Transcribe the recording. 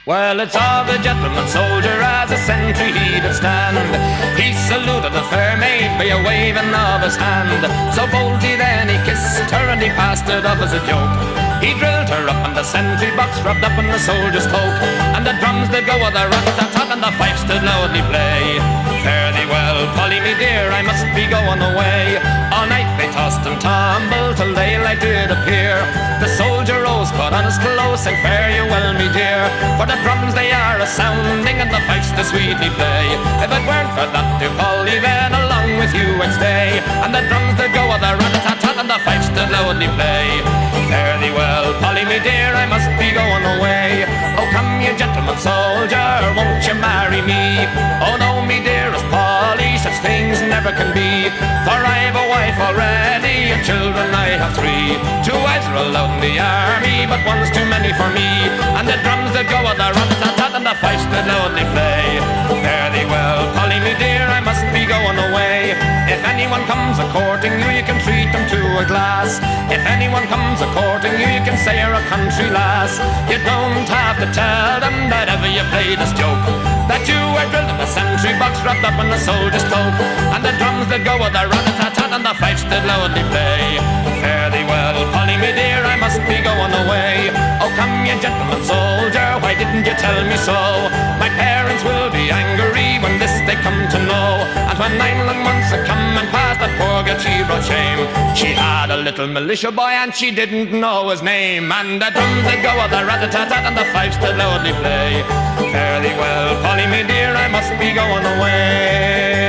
Well, it's all the gentleman soldier as a sentry he did stand. He saluted the fair maid by a waving of his hand. So boldly then he kissed her and he passed it off as a joke. He drilled her up in the sentry box, rubbed up in the soldier's cloak, and the drums did go with a rat-tat-tat and the fifes did loudly play. Fare thee well, Polly, me dear, I must be going away. All night they tossed and tumbled till daylight did appear. The soldier rose, put on his clothes, and fare you well, me dear. For the drums they are a sounding and the fifes they sweetly play. If it weren't for that dear Polly, then along with you I'd stay. And the drums that go with a rat-tat-tat and the fifes that loudly play. Fare thee well, Polly, me dear, I must be going away. Oh, come you gentleman soldier, won't you marry me? Oh no, me dearest Polly, such things never can be. For I've a wife already, and children I have three. Two wives are allowed in the army, but one's too many for me. And the drums that go with the rat-tat-tat and the fifes that loudly play. Fare thee well, Polly, me dear, I must be going away. If anyone comes a-courting you, you can treat them to a glass. If anyone comes a-courting you, you can say you're a country lass. You don't have to tell them that ever you played this joke. That you were drilled in the sentry box, wrapped up in a soldier's cloak. And the drums that go with the rat-a-tat-tat and the fifes that loudly play. Fare thee well, Polly, me dear, I must be going away. Oh, come, you gentleman soldier, why didn't you tell me so? My parents will be angry when this they come to know. And when nine long months had come and passed, that poor girl she brought shame. She had a little militia boy and she didn't know his name. And the drums that go with the rat-a-tat-tat and the fifes that loudly play. Fare thee well, Polly, me dear, I must be going away.